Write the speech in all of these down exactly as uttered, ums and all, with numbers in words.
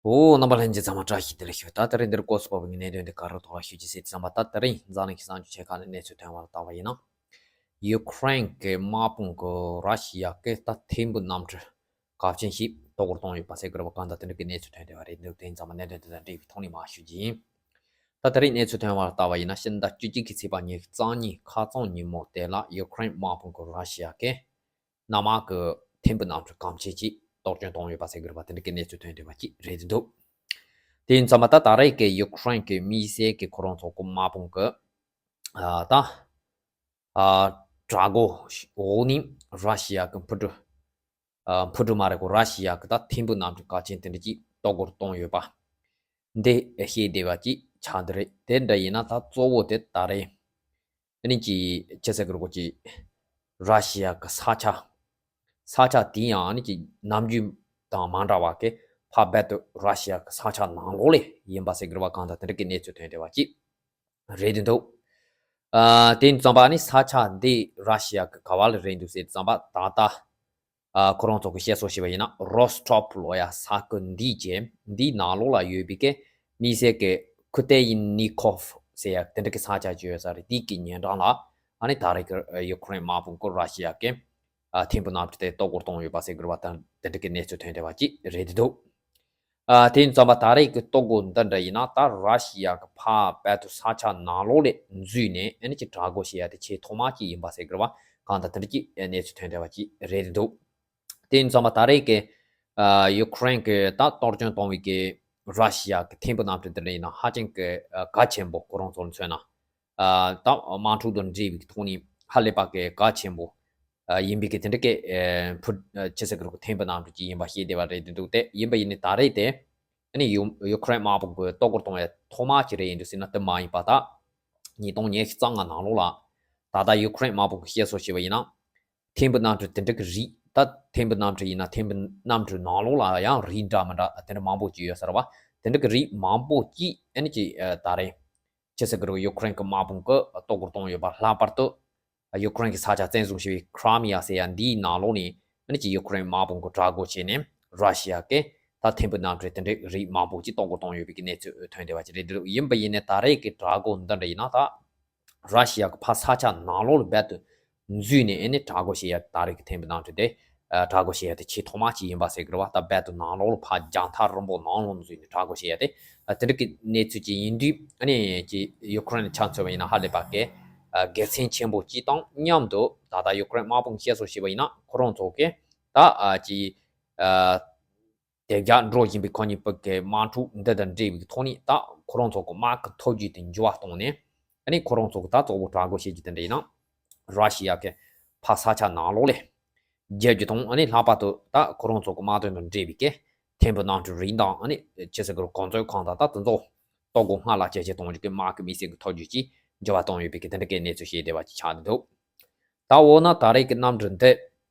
འོ། རྣམ་པ་ལྷན་རྒྱས་ཚང་མ་བཀྲ་ཤིས་བདེ་ལེགས་ཞུ། ད་དེ་རིང་འདིར་སྐོར་སུ་བབས་པའི་གནད་དོན་དེ་ག་རེ་ཐོག་ལ་ཞུ་རྒྱུ་ཟེར་དུས་ཙམ་པ། ད་དེ་རིང་འཛམ་གླིང་གི་གསར་འགྱུར་ཆེ་ཁག་ནས་གནས་ཚུལ་ཐོན་པ་ལ་བལྟ་བ་ཡིན་ན། ཡུ་ཁུ་རེན་གྱི་དམག་དཔུང་གིས་ར་ཤི་ཡ་གི་ད་ཐེམ་བུ་གནམ་གྲུ་གལ་ཆེན་ཞིག་གཏོར་རྒོལ་བཏང་ཡོད་པ་ཟེར་གི་རེད་པ། གང་ལྟར་དེ་འདྲ་གི་གནས་ཚུལ་ཐོན་བསྡད་པ་རེད་འདུག་དེ་ཡིན་ཙང་མ་གནད་དོན་དེ་དང་འབྲེལ་བའི་ཐོག་ནས་མར་ཞུ་རྒྱུ་ཡིན། ད་དེ་རིང་གནས་ཚུལ་ཐོན་པ་ལ་བལྟ་བ་ཡིན་ན། ཕྱི་ཟླ་བཅུ་གཅིག་གི་ཚེས་པ་ཉི་ཤུ་རྩ་གཉིས་ཁ་རྩང་ཉིན་མོ་དེ་ལ་ཡུ་ཁུ་རེན་དམག་དཔུང་གིས་ར་ཤི་ཡ་གི་གནམ་དམག་གི་ཐེམ་བུ་གནམ་གྲུ་གལ་ཆེན་ཅིག་གཏོར་སྐྱོན་བཏང་ཡོད་པ་ཟེར་གི་རེད་པ། དེ་འདྲ་གི་གནས་ཚུལ་ཐོན་བསྡད་པ་ཅིག་རེད་འདུག་དེ་ཡིན་ཙང་མ་ད་ད་རེས་ཀྱི་ཡུ་ཁུ་རེན་གྱི་དམིགས་བསལ་གྱི་ཁོ་རང་ཚོ་གི་དམག་དཔུང་གི་ཨ་ད་ཨ་དྲག་རྒོལ་འོག་ནས་ར་ཤི་ཡ་གི་འཕུར་གྲུ། ཨ་འཕུར་གྲུ་མ་རེད་གོ། ར་ཤི་ཡ་གི་ད་ཐེམ་བུ་གནམ་གྲུ་གལ་ཆེན་དེ་འདྲ་ཅིག་གཏོར་རྒོལ་བཏང་ཡོད་པ་འདི་ཤེས་བསྡད་པ་ཅིག་ཆགས་འདི་རེད། དེ་འདྲ་ཡིན་ན་ད་གཙོ་བོ་དེ་ད་རེས་ཨ་ནི་ཅི་ཅི་ཟེར་གི་རེད་གོ། ཅི་ར་ཤི་ཡ་གི་ས་ཆ། ས་ཆ་དེ་ཡང་ཨ་ནི་ཅི་ནམ་རྒྱུན་དང་མ་འདྲ་བ་གི་ཕར་རྦད་དེ་ར་ཤི་ཡ་གི་ས་ཆ་ནང་ལོགས་ལ་ཡིན་པ་ཟེར་གི་རེད་པ། གང་ལྟར་དེ་འདྲ་གི་གནས་ཚུལ་ཐོན་བསྡད་པ་ཅིག་རེད་འདུག་ཨ་དེ་ཙམ་པ་ནི་ས་ཆ་འདི་ར་ཤི་ཡ་གི་ག་བ་ལ་རེད་འདུག་ཟེར་ཙམ་པ་ད་ལྟ་ཨ་ཁོ་རང་ཚོ་གི་བཤད་སྲོལ་བྱས་པ་ཡིན་ན། རོ་སི་ཊོབ་ལོ་ཡ་ས་ཁུལ་འདིའི་ཅན་འདིའི་ནང་ལོགས་ལ་ཡོད་པའི་གི་དམིགས་བསལ་གི་ཁུ་ཏེ་ཡིན་ནི་ཁོབ་ཟེར་ཡ་དེ་འདྲ་གི་ས་ཆ་ཅིག་ཡོད་ས་རེད། དེའི་གི་ཉེ་འགྲམ་ལ་ཨ་ནི་ད་རེས་གི་ཡུ་ཁུ་རེན་དམག་དཔུང་གིས་ར་ཤི་ཡ་གི་ཨ་ཐེམ་བུ་གནམ་གྲུ་དེ་གཏོར་རྒོལ་བཏང་ཡོད་པ་ཟེར་གི་རེད་པ། ད་དེ་འདྲ་གི་གནས་ཚུལ་ཐོན་བསྡད་པ་ཅིག་རེད་འདུག་ཨ་དེ་ཙམ་པ་ད་རེས་ཀྱི་གཏོར་རྒོལ་འདི་འདྲ་ཡིན་ན། ད་ར་ཤི་ཡ་གི་ཕར་རྦད་དེ་ས་ཆ་ནང་ལོགས་ལ་འཛུལ་ནས་ཨ་ནི་ཅིག་དྲག་རྒོལ་བྱེད་ཡ་དེ་ཆེས་ཐོག་མ་ཅིག་ཡིན་པ་ཟེར་གི་རེད་པ། གང་ལྟར་དེ་འདྲ་ཅིག་གནས་ཚུལ་ཐོན་བསྡད་པ་ཅིག་རེད་འདུག་དེ་ཙམ་པ་ད་རེས་ཀྱི་ཨ་ཡུ་ཁུ་རེན་གྱིས་ད་གཏོར་སྐྱོན་བཏང་བའི་གི་ར་ཤི་ཡ་གི་ཐེམ་བུ་གནམ་གྲུ་འདི་འདྲ་ཡིན་ན་ཧ་ཅང་གི་ཨ་གལ་ཆེན་པོ། ཁོ་རང་ཚོར་མཚོན་ན། ཨ་ད་དམག་འཁྲུག་དང་འབྲེལ་བའི་ཐོག་ནས་ཧ་ལས་པ་གི་གལ་ཆེན་པོ་ཨ་ཡིན་པའི་གི་དེ་འདྲ་གི་ཨ་འཕུར་ཨ་ཅི་ཟེར་གི་རེད་གོ། ཐེམ་བུ་གནམ་གྲུ་ཅིག་ཡིན་པ་ཤེས་བསྡད་པ་རེད་འདུག་དེ་ཡིན་པ་ཡིན་ནའི་ད་རེས་དེ་ཨ་ནི་ཡུ་ཡུ་ཁུ་རེན་དམག་དཔུང་གིས་གཏོར་རྒོལ་གཏོང་བའི་ཐོག་མ་ཅིག་རེད་ཡིན་འདུག་ཟེར་ན་དེ་མ་ཡིན་པ། ད་ཉིས་སྟོང་ཉི་ཤུ་རྩ་ལྔ་ནང་ལོགས་ལ་ད་ལྟ་ཡུ་ཁུ་རེན་དམག་དཔུང་གིས་བཤད་སྲོལ་བྱས་པ་ཡིན་ན། ཐེམ་བུ་གནམ་གྲུ་དེ་འདྲ་གི་རིགས། ད་ཐེམ་བུ་གནམ་གྲུ་ཡིན་ན་ཐེམ་བུ་གནམ་གྲུ་ནང་ལོགས་ལ་ཡང་རིགས་འདྲ་མི་འདྲ་དེ་འདྲ་མང་པོ་ཅིག་ཡོད་ས་རེད་པ། དེ་འདྲ་གི་རིགས་མང་པོ་ཅིག་ཨ་ནི་ཅིག་ཨ་ད་རེས་ཅི་ཟེར་གི་རེད། ཡུ་ཁུ་རེན་གྱི་དམག་དཔུང་གིས་གཏོར་རྒོལ་བཏང་ཡོད་པ། ལྷག་པར་དུ་ཡུ་ཁུ་རེན་གྱི་ས་ཆ་བཙན་བཟུང་བྱས་པའི་ཁི་རི་མི་ཡ་ཟེར་ཡ་འདིའི་ནང་ལོགས་ནས་ཨ་ནི་ཅིག་ཡུ་ཁུ་རེན་དམག་དཔུང་གིས་དྲག་རྒོལ་བྱས་ནས་ར་ཤི་ཡ་གི་ད་ཐེམ་བུ་གནམ་གྲུ་དེ་འདྲའི་རིགས་མང་པོ་ཅིག་གཏོར་རྒོལ་བཏང་ཡོད་པའི་གི་གནས་ཚུལ་ཐོན་བསྡད་པ་ཅིག་རེད་འདུག་ཡིན་པ་ཡིན་ནའི་ད་རེས་ཀྱི་དྲག་རྒོལ་འདི་འདྲ་ཡིན་ན་ད། ར་ཤི་ཡ་གི་ཕར་ས་ཆ་ནང་ལོགས་ལ་རྦད་དེ་འཛུལ་ནས་ཨ་ནི་དྲག་རྒོལ་བྱེད་ཡ། ད་རེས་ཀྱི་ཐེམ་བུ་གནམ་གྲུ་དེ་ཨ་དྲག་རྒོལ་བྱེད་ཡ་དེ་ཆེས་ཐོག་མ་ཅིག་ཡིན་པ་ཟེར་གི་རེད་པ། ད་རྦད་དེ་ནང་ལོགས་ལ་ཕར་རྒྱང་ཐག་རིང་པོ་ནང་ལོགས་འཛུལ་ནས་དྲག་རྒོལ་བྱེད་ཡ་དེ་ཨ་དེ་འདྲ་གི་གནས་ཚུལ་ཅིག་ཡིན་དུས། ཨ་ནི་ཅིག་ཡུ་ཁུ་རེན་ལ་ཆ་མཚོན་པ་ཡིན་ན་ཧ་ལས་པ་གི་ཨ་དགེ་མཚན་ཆེན་པོ་ཅིག་དང་མཉམ་དུ། ད་ལྟ་ཡུ་ཁུ་རེན་དམག་དཔུང་གིས་བཤད་སྲོལ་བྱས་པ་ཡིན་ན། ཁོ་རང་ཚོ་གི་ད་ཨ་ཅིག་ཨ། དེ་རྒྱག་འགྲོ་བཞིན་པའི་ཁོ་གཉིས་བར་གྱི་དམག་འཁྲུག་འདི་དང་འབྲེལ་བའི་ཐོག་ནས་ད་ཁོ་རང་ཚོ་གི་དམག་གི་ཐོ་རྒྱུག་དེ་འགྱུར་བ་གཏོང་ནས། ཨ་ནི་ཁོ་རང་ཚོ་གི་ད་གཙོ་བོ་དྲག་རྒོལ་བྱེད་རྒྱུ་དེ་འདྲ་ཡིན་ན། ར་ཤི་ཡ་གི་ཕར་ས་ཆ་ནང་ལོགས་ལ་རྒྱག་རྒྱུ་དང་། ཨ་ནི་ལྷག་པར་དུ་ད་ཁོ་རང་ཚོ་གི་དམག་དོན་དང་འབྲེལ་བའི་གི་ཐེམ་བུ་གནམ་གྲུ་རིགས་དང་། ཨ་ནི་ཅི་ཟེར་གི་རེད། གོ་མཛོད་ཁང་དང་ད་དེ་ཚོ་གཏོར་རྒོལ་སྔ་ལ་བྱེད་ཆེད་གཏོང་རྒྱུ་གི་དམག་གི་དམིགས་བསལ་གི་ཐོ་རྒྱུག་ཅིག་འགྱུར་བ་གཏོང་ཡོད་པའི་གི་དེ་འདྲ་གི་གནས་ཚུལ་ཞིག་བསྡད་པ་ཅིག་ཆགས་འདུག་ད་འོ་ན་ད་རེས་ཀྱི་གནམ་གྲུ་འདི་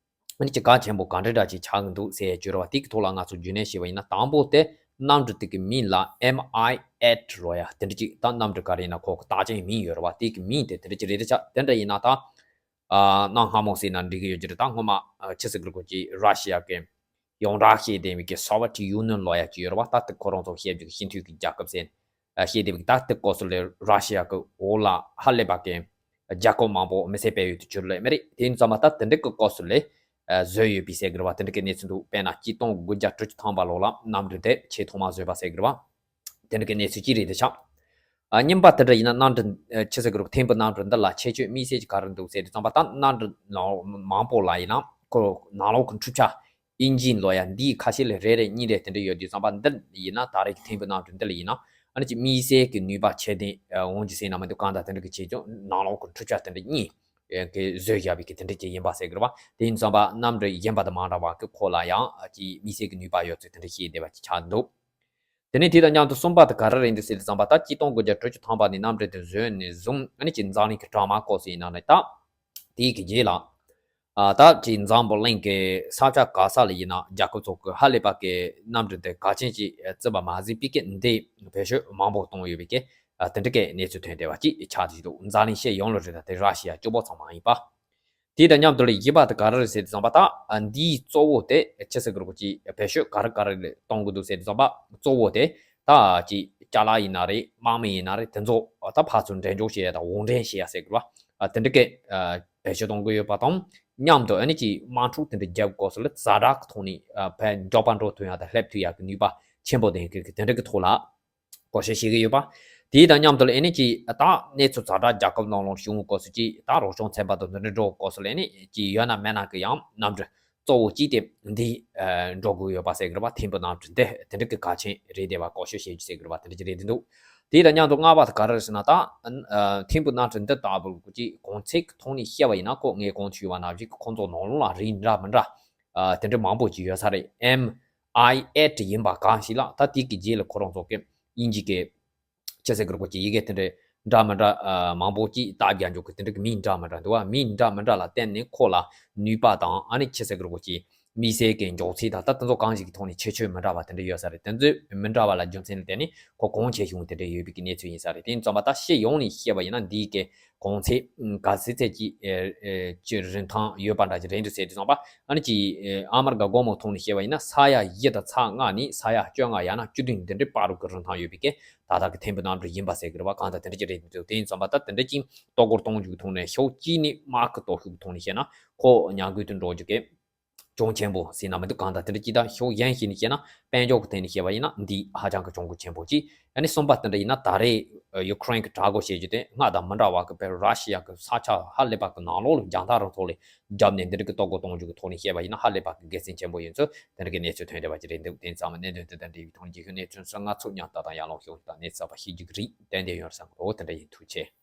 ཨ་ནི་ཅིག་གལ་ཆེན་པོ་ག་འདྲ་འདྲ་ཅིག་ཆགས་ཀྱི་འདུག་ཟེར་བརྗོད་ར་བ། དེ་གི་ཐོག་ལ་ང་ཚོ་རྒྱུས་ལོན་བྱས་པ་ཡིན་ན། དང་པོ་དེ་གནམ་གྲུ་དེ་གི་མིང་ལ་M I eight ལབ་ཡ་དེ་འདྲ་ཅིག་ད་གནམ་གྲུ་ག་རེ་ཡིན་ན་ཁོ་གི་རྟགས་ཅན་མིང་ཡོད་ར་བ། དེ་གི་མིང་དེ་དེ་འདྲ་ཅིག་རེད་ད་ཆ། དེ་འདྲ་ཡིན་ན་ད་ཨ་གནའ་སྔ་མོ་ཟེར་ན་འགྲིག་གི་ཡོད་ཀྱི་རེད། ད་སྔོན་མ་ཨ་ཅི་ཟེར་གི་རེད། ཁོ་ཅིག་ར་ཤི་ཡ་གི་ཡོངས་གྲགས་བཤད་བསྡད་པའི་གི་སོ་ཝེ་ཊི་ཡུ་ནི་ཡན་ལབ་ཡ་ཅིག་ཡོད་ར་བ། ད་དེ་ཁོ་རང་ཚོ་བཤད་རྒྱུ་གི་སྤྱི་འཐུས་ཀྱི་རྒྱལ་ཁབ་ཟེར། ཨ་ཤེས་བདེ་བའི་ད་ལྟའི་སྐབས་སུ་ལས་ར་ཤི་ཡ་གི་འོག་ལ་ཧ་ལས་པ་གི་རྒྱལ་ཁབ་མང་པོ་མི་སེར་སྤེལ་ཡོད་དུ་གྱུར་ལེ་མི་རེད། དེ་ཡིན་ཙང་མ་ད་དེ་འདྲ་གི་སྐབས་སུ་ལས་ཨ་བཟོས་ཡོད་པའི་ཟེར་གི་རེད་བ། དེ་འདྲ་གི་གནས་ཚུལ་འདུག་དཔེར་ན་གཅིག་སྟོང་དགུ་བརྒྱ་དྲུག་ཅུ་ཐམ་པ་ལོ་ལ་གནམ་གྲུ་དེ་ཆེས་ཐོག་མ་བཟོས་པ་ཟེར་གི་རེད་བ། དེ་འདྲ་གི་གནས་ཚུལ་གཅིག་རེད་དེ་ཆགས། ཨ་གཉིས་པ་དེ་འདྲ་ཡིན་ན་གནམ་གྲུ་ཨ་ཆི་ཟེར་གི་རེད། ཐེམ་བུ་གནམ་གྲུ་འདི་ལ་ཁྱད་ཆོས་དམིགས་བསལ་གྱི་ག་རེ་འདུག་ཟེར་དུས་ཙམ་པ། ད་གནམ་གྲུ་མང་པོ་ལ་ཡིན་ན་ཁོ་ནང་ལོགས་ཀྱི་འཕྲུལ་ཆས་ཨིན་ཇིན་ལབ་ཡ་འདིའི་ཁ་ཤས་ལ་རེ་རེ་གཉིས་རེ་དེ་འདྲ་ཡོད་དུས་ཙམ་པ། འདི་ཡིན་ན་ད་རེས་ཀྱི་ཐེམ་བུ་གནམ་གྲུ་འདི་ལ་ཡིན་ན་ཨ་ནི་ཅིག་དམིགས་བསལ་གྱི་ནུས་པ་ཁྱད་ལྡན་འོང་རྒྱུ་ཟེར་ན་མི་འདུག་གང་ལྟར་དེ་འདྲ་གི་ཆེད་དུ་ནང་ལོགས་ཀྱི་འཕྲུལ་ཆས་དེ་འདྲ་གཉིས་ཀྱི་བཟོས་བཞག་པའི་གི་དེ་འདྲ་ཅིག་ཡིན་པ་ཟེར་གི་རེད་བ། དེ་ཡིན་ཙམ་པ་གནམ་གྲུ་གཞན་པ་དང་མ་འདྲ་བ་གི་ཁོ་ལ་ཡང་ཅིག་དམིགས་བསལ་གྱི་ནུས་པ་ཡོད་ཚུལ་དེ་འདྲ་ཞིག་བསྡད་པ་ཅིག་ཆགས་འདུག་དེ་ནས་དེ་དང་མཉམ་དུ་གསུམ་པ་དེ་ག་རེ་རེད་འདུག་ཟེར་དུས་ཙམ་པ། ད་གཅིག་སྟོང་དགུ་བརྒྱ་དྲུག་ཅུ་ཐམ་པ་ནས་གནམ་གྲུ་དེ་བཟོས་ནས་བཟུང་ཨ་ནི་ཅིག་འཛམ་གླིང་གི་གྲང་དམག་སྐབས་སུ་ཡིན་ན་ནི། ད་དེའི་གི་རྗེས་ལ་ཨ་ད་ཅིག་འཛམ་བུ་གླིང་གི་ས་ཆ་ག་ས་ལ་ཡིན་ན་རྒྱལ་ཁབ་ཚོ་གི་ཧ་ལས་པ་གི་གནམ་གྲུ་དེ་གལ་ཆེན་ཅིག་བརྩི་བ་མ་ཟད་པའི་གི་འདི་བེད་སྤྱོད་མང་པོ་གཏོང་ཡོད་པའི་གི་ཨ་དེ་འདྲ་གི་གནས་ཚུལ་ཐོན་བསྡད་པ་ཅིག་ཆགས་བསྡད་འདུག་འཛམ་གླིང་སྤྱི་ཡོངས་ལ་རེད། ད་དེ་ར་ཤི་ཡ་གཅིག་པོ་ཙམ་མ་ཡིན་པ། དེ་དང་མཉམ་དུ་ལ་བཞི་པ་དེ་ག་རེ་རེད་ཟེར་དུས་ཙམ་པ། ད་འདིའི་གཙོ་བོ་དེ་ཅི་ཟེར་དགོས་རེད་གོ་ཅིག་བེད་སྤྱོད་ག་རེ་ག་རེ་ལ་གཏོང་གི་འདུག་ཟེར་དུས་ཙམ་པ། གཙོ་བོ་དེ་ད་ཅིག་ཅ་ལག་ཡིན་ན་རེད། དམག་མི་ཡིན་ན་རེད། དེ་ཚོ་ད་ཕར་ཚུར་འགྲན་སྦྱོར་བྱེད་ཡ་དང་དབོར་འདྲེན་བྱེད་ཡ་ཟེར་དགོས་རེད་བ། དེ་འདྲ་གི་བེད་སྤྱོད་གཏོང་གི་ཡོད་པ་དང་མཉམ་དུ། ཨ་ནི་ཅིག་དམག་འཁྲུག་དེ་འདྲ་རྒྱག་སྐབས་སུ་ལ་ཛ་དྲག་གི་ཐོག་ནས་ཕར་མགྱོགས་པ་འགྲོ་ཐུབ་ཡ་དང་སླེབས་ཐུབ་ཡ་གི་ནུས་པ་ཆེན་པོ་ལྡན་གི་དེ་འདྲ་གི་ཐོག་ལ་བཀོལ་སྤྱོད་བྱེད་ཀྱི་ཡོད་པ། དེ་དང་མཉམ་དུ་ལ་ཨ་ནི་ཅིག་ད་གནས་ཚུལ་ཛ་དྲག་རྒྱལ་ཁབ་ནང་ལོགས་བྱུང་སྐབས་སུ། ཅིག་ད་རོགས་སྐྱོར་ཚན་པ་དང་དེ་འདྲ་འགྲོ་སྐབས་སུ་ལ་ཨ་ནི་ཅིག་ཡོད་ན་མེད་ན་གི་ཡང་གནམ་གྲུ་གཙོ་བོ་གཅིག་དེ་འདི་འགྲོ་དགོས་ཡོད་པ་ཟེར་གི་རེད་བ། ཐིམ་ཕུག་གནམ་གྲུ་འདི་དེ་འདྲ་གི་གལ་ཆེན་རེད་དེ་བ། བཀོལ་སྤྱོད་བྱེད་རྒྱུ་ཟེར་གི་རེད་བ། དེ་འདྲ་ཅིག་རེད་དེ་འདུག་དེ་དང་མཉམ་དུ་ལྔ་པ་དེ་ག་རེ་རེད་ཟེར་ན། ད་ཐིམ་ཕུག་གནམ་གྲུ་འདི་ལྟ་བུ་ཅིག་གོང་ཚད་ཀྱི་ཐོག་ནས་བཤད་པ་ཡིན་ན། ཁོ་ངས་གོང་དུ་ཞུས་པ་ནང་བཞིན་ཁོང་ཚོ་ནང་ལོགས་ལ་རིགས་འདྲ་མི་འདྲ་དེ་འདྲ་མང་པོ་ཅིག་ཡོད་ས་རེད། ཨེམ་ཨའི་ཨེཊ་ཡིན་པ་གང་ཞིག་ལ། ད་དེ་གི་རྗེས་ལ་ཁོ་རང་ཚོ་གི་དབྱིན་ཇི་གི་ཅི་ཟེར་དགོས་རེད་གོ་ཅིག་ཡི་གེ་དེ་འདྲ་འདྲ་མི་འདྲ་མང་པོ་ཅིག་རྟགས་རྒྱག་འཇུག་གི་དེ་འདྲ་གི་མིང་འདྲ་མི་འདྲ་འདུག་བ། མིང་འདྲ་མི་འདྲ་ལ་བརྟེན་ནས་ཁོ་ལ་ནུས་པ་དང་། ཨ་ནི་ཅི་ཟེར་དགོས་རེད་གོ་ཅིག་དམིགས་བསལ་གྱི་མགྱོགས་ཚད་དང་། ད་དེ་ཚོ་གང་ཞིག་གི་ཐོག་ནས་ཁྱད་ཆོས་མི་འདྲ་བ་དེ་འདྲ་ཡོད་ས་རེད། དེ་ཚོ་མི་འདྲ་བ་ལ་རྒྱུ་མཚན་ལ་བརྟེན་ནས་ཁོ་གོང་ཆེ་ཆུང་དེ་འདྲ་ཡོད་པའི་གི་གནས་ཚུལ་ཡིན་ས་རེད། དེ་ཡིན་ཙམ་པ་ད་སྤྱི་ཡོངས་ནས་བཤད་པ་ཡིན་ན་འདིའི་གི་གོང་ཚད་ག་ཚད་ཚད་ཀྱི་ཨེ་ཨེ་ཀྱི་རིན་ཐང་ཡོད་པ་འདྲ་ཅིག་རེད་འདུག་ཟེར་དུས་ཙམ་པ། ཨ་ནི་ཅིག་ཨེ་ཨ་མི་རི་ཀ་སྒོར་མོ་ཐོག་ནས་བཤད་པ་ཡིན་ན། ས་ཡ་བཞི་དང་ཚེག་ལྔ་ནས་ས་ཡ་བཅོ་ལྔ་ཡང་ན་བཅུ་བདུན་འདི་འདྲའི་བར་དུ་གི་རིན་ཐང་ཡོད་པའི་གི་ད་ལྟ་གི་ཐིམ་ཕུག་གནམ་གྲུ་ཡིན་པ་ཟེར་གི་རེད་བ། གང་ལྟར་དེ་འདྲ་ཅིག་རེད་འདུག་དེ་ཡིན་ཙམ་པ་ད་དེ་འདྲ་ཅིག་ལྟོ་གོས་གཏོང་རྒྱུ་གི་ཐོག་ནས། ཕྱོགས་གཅིག་ནས་དམག་གི་སྟོབས་ཤུགས་ཀྱི་ཐོག་ནས་བཤད་ན་ཁོ་ཉམས་རྒུད་དུ་འགྲོ་རྒྱུ་གི་གྱོང་ཆེན་པོ་ཟེར་ན་མི་འདུག་གང་ལྟར་དེ་འདྲ་ཅིག་ད་ཕྱོགས་གཞན་ཞིག་ནས་བཤད་ན། དཔལ་འབྱོར་གྱི་ཐད་ནས་བཤད་པ་ཡིན་ན་འདི་ཧ་ཅང་གི་གྱོང་གུད་ཆེན་པོ་ཅིག་ཨ་ནི་གསུམ་པ་དེ་འདྲ་ཡིན་ན། ད་རེས་ཡུ་ཀེ་རེན་གྱི་དྲག་རྒོལ་བྱེད་རྒྱུ་དེ་སྔར་དང་མི་འདྲ་བ་གི་དཔེར་ར་ཤི་ཡ་གི་ས་ཆ་ཧ་ལས་པ་གི་ནང་ལོགས་ལ་རྒྱང་ཐག་རིང་ཐོག་ལ་བརྒྱབ་ནས་འདི་འདྲ་གི་ལྟོ་གོས་གཏོང་རྒྱུ་གི་ཐོག་ནས་བཤད་པ་ཡིན་ན་ཧ་ལས་པ་གི་དགེ་མཚན་ཆེན་པོ་ཡིན་ཚུལ་དེ་འདྲ་གི་གནས་ཚུལ་ཐོན་བསྡད་པ་ཅིག་རེད་འདུག་དེ་ཙམ་གནད་དོན་དེ་དང་འབྲེལ་བའི་ཐོག་ནས་རྒྱུན་ཤོག་གནས་ཚུལ་སོགས་ང་ཚོ་མཉམ་དུ་དང་ཡར་ལངས་ཤོག་དང་གནས་ཚུལ་གསར་པ་ཤེས་རྒྱུ་གི་རེད། ཏན་ཏན་ཡོང་བསམ་གི་འདུག་དེ་འདྲ་ཡིན། ཐུགས་རྗེ་ཆེ།